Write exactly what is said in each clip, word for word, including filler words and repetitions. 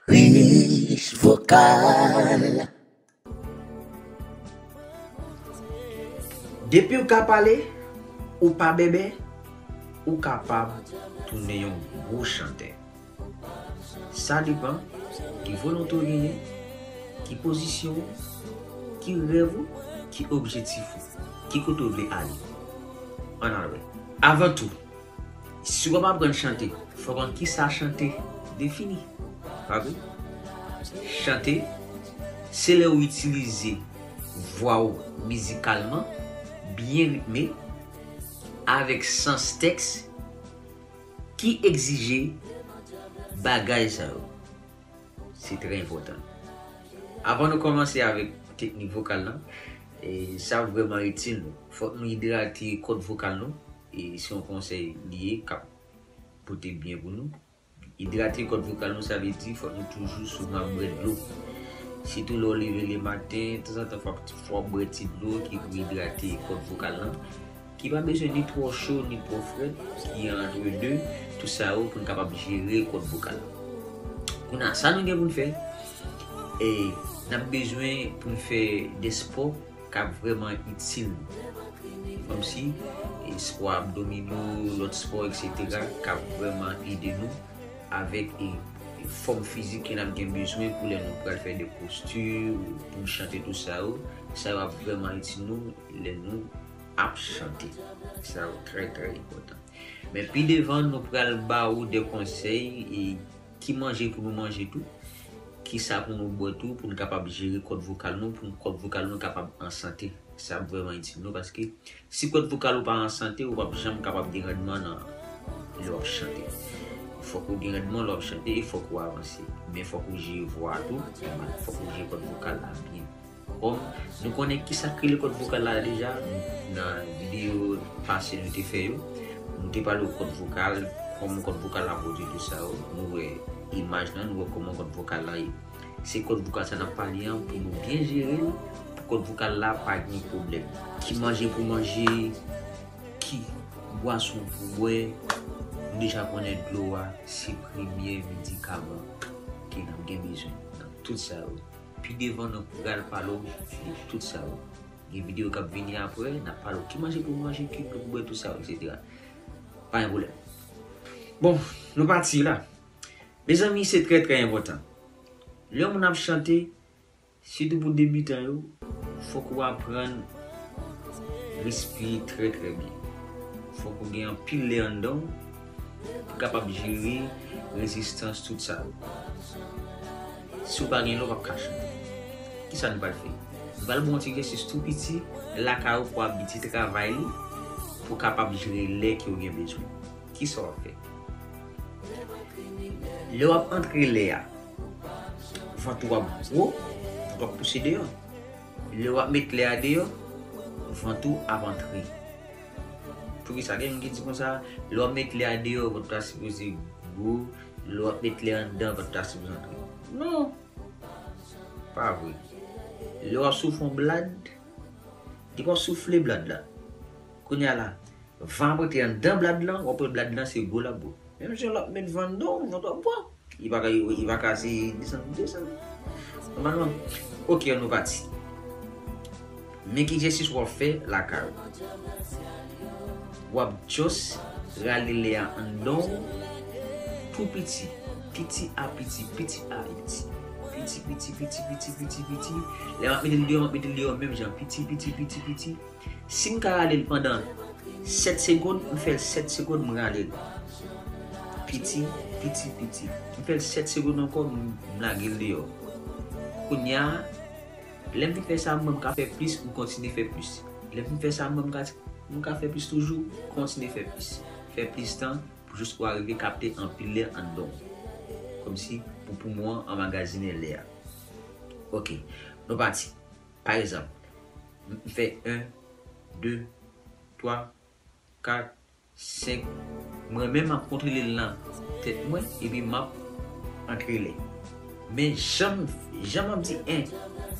Kriz vokal. Depi w ka pale, ou pa bèbè, ou kapab tounen yon gwo chantè. Sa depann ki volonte w genyen, ki pozisyon w, ki rèv ou, ki objektif ou, ki kote w vle ale. Ann al wè. Avan tou, si w ap aprann chante, fò w konn kisa chante defini. Pa vre? Chante, se lè w itilize vwa w mizikalman, byen ritme, avèk sans tèks ki egzije bagay sa yo. Se trè enpòtan. Avan nou kòmanse avèk teknik vokal lan, e sa vrèman itil nou. Fòk nou idrate kòd vokal nou. E se yon konsèy li ye k ap pote byen pou nou. Idrate kòd vokal nou, sa vle di fòk nou toujou souvan bwè dlo. Sitou lè w leve le maten, tanzantan fòk, fòk bwè ti dlo ki pou idrate kòd vokal lan. Ki pa bezwen ni twò cho, ni twò frèt, ki antre de, tout sa yo pou n kapab jere kòd vokal lan. Kounye a, sa nou gen pou n fè, e n ap bezwen pou n fè de spò k ap vrèman itil nou. Kòmsi, e, spò abdomino, lòt spò, etsetera, k ap vrèman ede nou avèk, e, e, fòm fizik ke n ap gen bezwen pou lè nou pral fè de posti, pou n chante tout sa yo. Sa yo ap vrèman itil nou lè nou ap chante. Sa yo trè, trè enpòtan. Men pi devan, nou pral ba ou de konsèy, e, ki manje pou nou manje tou, kisa pou nou bwè tou, pou nou kapab jere kòd vokal nou, pou kòd vokal nou kapab an sante. Sa ap vrèman itil nou, paske si kòd vokal ou pa an sante, ou p ap janm kapab gen randman nan lè w ap chante. Fòk ou gen randman lè w ap chante, e fòk ou avanse. Men fòk ou jere vwa a tou, fòk ou jere kòd vokal la byen. Kòm nou konnen kisa k rele kòd vokal la deja, nan videyo pase nou te fè yo, nou te pale w kòd vokal, kòman kòd vokal la pwodui tout sa yo, nou wè imaj lan, nou wè kòman kòd vokal la ye. Se kòd vokal sa n ap pale an pou nou byen jere l, pou kòd vokal la pa gen pwoblèm. Ki manje pou manje, ki bwason pou bwè, nou deja konnen dlo a se premye medikaman ke n ap gen bezwen nan tout sa yo. Pi devan nou pral pale w de tout sa yo. Gen videyo k ap vini apre, n ap pale w ki manje pou manje, ki dlo pou bwè, tout sa yo, etsetera. Pa gen pwoblèm. Bon, nou pati la. Mezanmi, se trè, trè enpòtan. Lè yon moun ap chante, sitou pou debitan yo, fòk ou aprann respire trè, trè byen. Fòk ou gen anpil lè anndan w pou kapab jere rezistans tout sa yo. Si w pa gen lè, w p ap ka chante. Kisa nou pral fè? Nou pral ba w yon ti egzèsis tou piti lakay ou pou w abitye travay li pou w kapab jere lè ke w gen bezwen. Kisa w ap fè? Lè w ap antre lè a, vant ou ap gwo, vant ou ap pouse deyò. Lè w ap met lè a deyò, vant ou ap antre. Poukisa gen moun ki di konsa, lè w ap met lè a deyò, vant ou ta sipoze gwo, lè w ap met lè a anndan, vant ou ta sipoze antre? Non, pa vre. Lè w ap soufle yon blad, depi w ap soufle blad la, kounye a la, van ap antre anndan blad lan, w ap wè blad lan se gwo l ap gwo. Menm jan l ap met van anndan w, van twò bwa. Li pa ka, li pa ka se desann, desann. Nòmalman. Oke, ann nou pati. Men ki egzèsis w ap fè lakay ou. W ap just rale lè a anndan w tou piti, piti a piti, piti a piti. Piti, piti, piti, piti, piti, piti. Lè m ap mete l deyò, m ap mete l deyò menm jan, piti, piti, piti, piti. Si m ka rale l pandan sèt segonn, m fè l sèt segonn, m rale l. Piti, piti, piti. M fè l sèt segonn ankò, m, m lage l deyò. Kounye a, lè m fin fè sa, m wè m ka fè plis, m kontinye fè plis. Lè m fin fè sa, m wè m ka, m ka fè plis toujou, kontinye fè plis. Fè plis tan pou jis ou arive kapte anpil lè anndan w. Kòmsi pou poumon an anmagazinen lè a. Oke, nou pati. Pa egzanp, m fè en, de, twa, kat, senk. Mwen menm m ap kontwole l nan tèt mwen, epi m ap antre lè. Men jan m, jan m ap di en,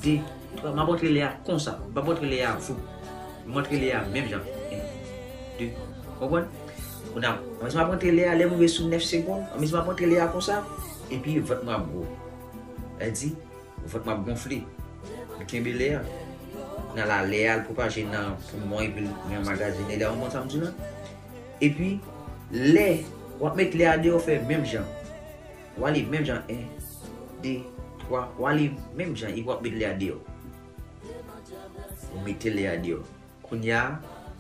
de, twa, m ap antre lè a konsa. M p ap antre lè a voup. M antre lè a menm jan. En, de, konprann? Kounye a, anmezi m ap antre lè a, lè m rive sou nèf segonn, anmezi m ap antre lè a konsa, epi vant mwen ap gwo. Èdi, vant mwen ap gonfle. M kenbe lè a. Kounye a la, lè a al pwopaje nan poumon epi l anmagazine lè a, ou konprann sa m di w la? Epi, lè w ap met lè a deyò, fè menm jan. W ale menm jan, en, de, twa, w ale menm jan, epi w ap met lè a deyò. Ou mete lè a deyò. Kounye a,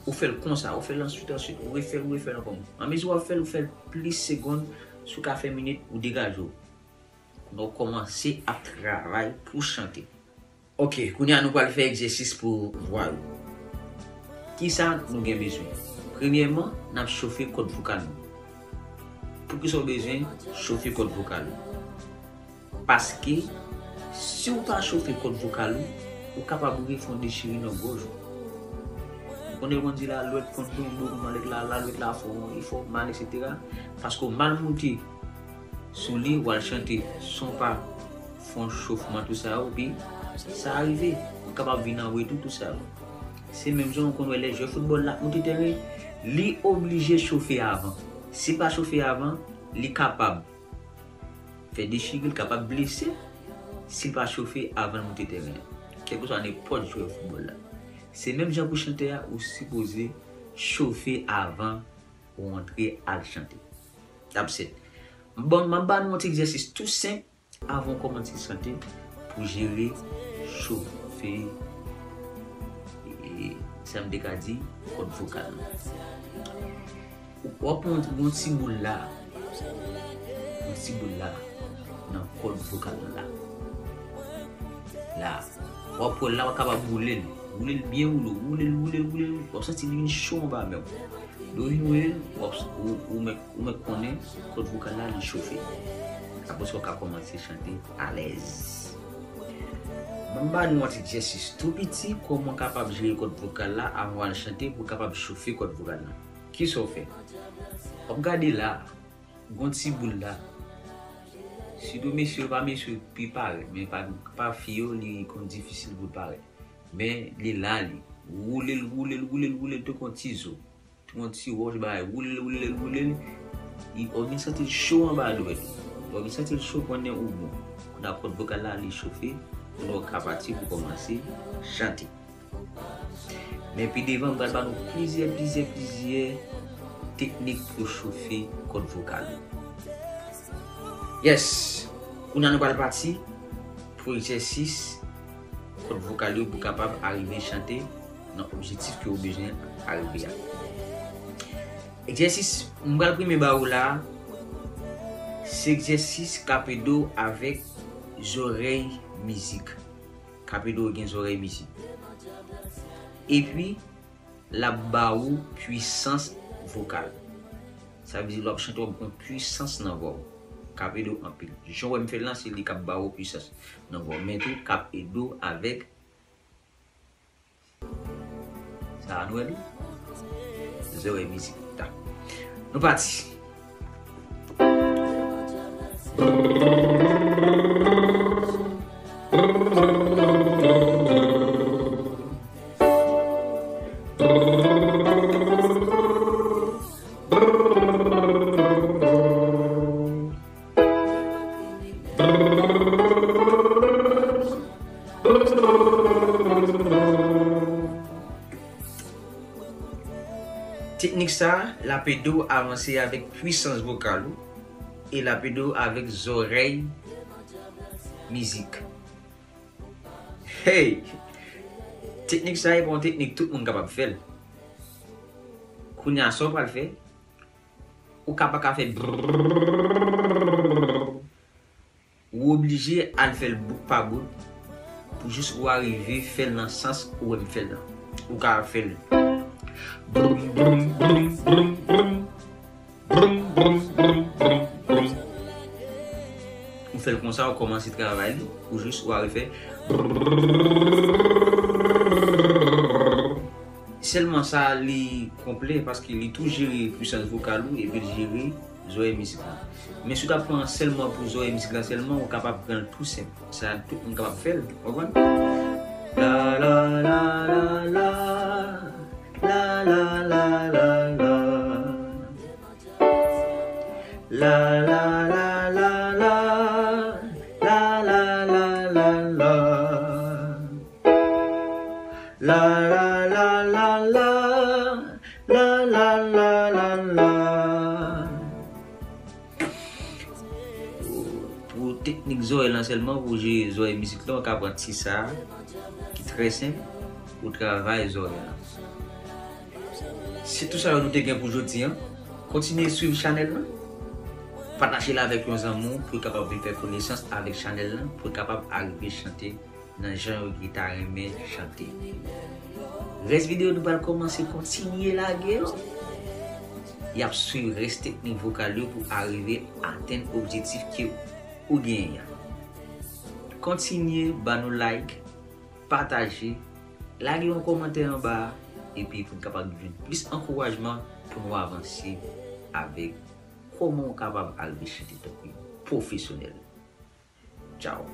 ou fè l konsa, ou fè l answit, answit, ou refè l, ou refè l ankò. Anmezi w ap fè l, ou fè l plis segonn, si w ka fè minit, ou degaje w. Kounye a, ou kòmanse ap travay pou chante. Oke, kounye a nou pral fè egzèsis pou vwa yo. Kisa nou gen bezwen? Premyèman, n ap chofe kòd vokal nou. Poukisa w bezwen chofe kòd vokal ou? Paske, si w pa chofe kòd vokal ou, ou kapab rive fè yon dechire nan gòj ou. Ou konnen yo konn di lalwèt konn tonbe, ou malèt la, lalwèt la fè yon efò, mal, etsetera. Paske w mal moute sou li, w al chante san w pa fè yon chofman, tou sa yo, epi sa rive, ou kapab vin an retou, tou sa yo. Se menm jan ou konn wè lè jwè foutbòl la ap moute tèren, li oblije chofe avan. Si l pa chofe avan, li kapab fè dechire, l kapab blese si l pa chofe avan l moute tèren an. Kèlkeswa nenpòt jwè foutbòl la. Se menm jan pou chantè a, ou sipoze chofe avan ou antre al chante. That's it. Bon, m ap ba nou yon ti egzèsis tou senp avan w kòmanse chante pou jere chofe, e, sa m te ka di, kòd vokal nou. W ap pran yon ti boul la, yon ti boul la, nan kòd vokal la. La, w ap pran la, w ap kapab woule l. Woule l byen woule, woule l, woule l, woule l. W ap santi li vin cho anba men w. Lè w vin woule l, w ap, ou, ou mèt, ou mèt konnen kòd vokal la, li chofe. Apre sa, w ka kòmanse chante alèz. Ban m ba nou yon ti egzèsis tou piti, kòman w kapab jere kòd vokal la avan w al chante pou w kapab chofe kòd vokal la. Kisa w fè? W ap gade la, gon ti boul la. Sitou mesye yo, pa mesye yo pi parèt, men pa, pa fi yo, li konn difisil pou l parèt. Men li la, li. Woule l, woule l, woule l, woule l, tankou yon ti zo. Tankou yon ti wòch, bagay. Woule l, woule l, woule l. Li, w vin santi l cho anba dwèt ou. W vin santi l cho pandan ou bon. Kounye a kòd vokal la, li chofe. Kounye a w ka pati pou kòmanse chante. Men pi devan, m pral ba nou plizyè, plizyè, plizyè teknik pou chofe kòd vokal ou. Yes! Kounye a nou pral pati pou egzèsis kòd vokal yo pou kapab arive chante nan objektif ke ou bezwen arive a. Egzèsis m pral premye ba ou la, se egzèsis k ap ede w avèk zòrèy mizik. K ap ede w gen zòrèy mizik. Epi, l ap ba ou pwisans vokal. Sa vle di, lè w ap chante, w ap gen pwisans nan vwa w. K ap ede w anpil. Jan w wè m fè l lan, se li k ap ba ou pwisans nan vwa w. Men tou, k ap ede w avèk sa a nou wè li. Zòrèy mizik. Ta. Nou pati. Teknik sa a, l ap ede w avanse avèk pwisans vokal ou e l ap ede w avèk zòrèy mizik. Hey! Teknik sa a, e pa yon teknik tout moun kapab fè l. Kounye a, sa w pral fè, ou ka pa ka fè brrrr. Ou oblije al fè l bout pa bout pou jis ou arive fè l nan sans ou wè m fè l lan. Ou ka fè l brum, brum, brum, brum, brum. Brum, brum, brum, brum, brum. Ou fè l konsa, ou kòmanse travay li, ou jis ou arive fè. Sèlman sa, li konplè paske li tou jere pwisans vokal ou epi l jere zòrèy mizik la. Men si w ta pran sèlman pou zòrèy mizik la sèlman, ou kapab pran l tou senp. Sa, tout moun kapab fè l, w konprann? La, la, la, la, la. La, la, la, la, la. La, la, la, la, la. La, la, La la la la la, la la la la la. Pou teknik zòrèy lan sèlman, pou jwe zòrèy mizik lan, ou ka pran ti sa ki trè senp pou travay zòrèy lan. Se tou sa nou te gen pou jodi an. Kontinye swiv chanèl lan. Pataje l avèk yon zanmi w pou l kapab vin fè konesans avèk chanèl lan, pou l kapab arive chante nan jan yo ki ta renmen chante. Rès videyo nou pral kòmanse, kontinye lage yo. Y ap swiv rès teknik vokal yo pou arive atenn objektif ke ou genyen an. Kontinye ba nou like, pataje, lage yon kòmantè anba a, epi pou n kapab jwenn plis ankourajman pou nou avanse avèk kòman w kapab arive chante tankou yon pwofesyonèl. Tchao.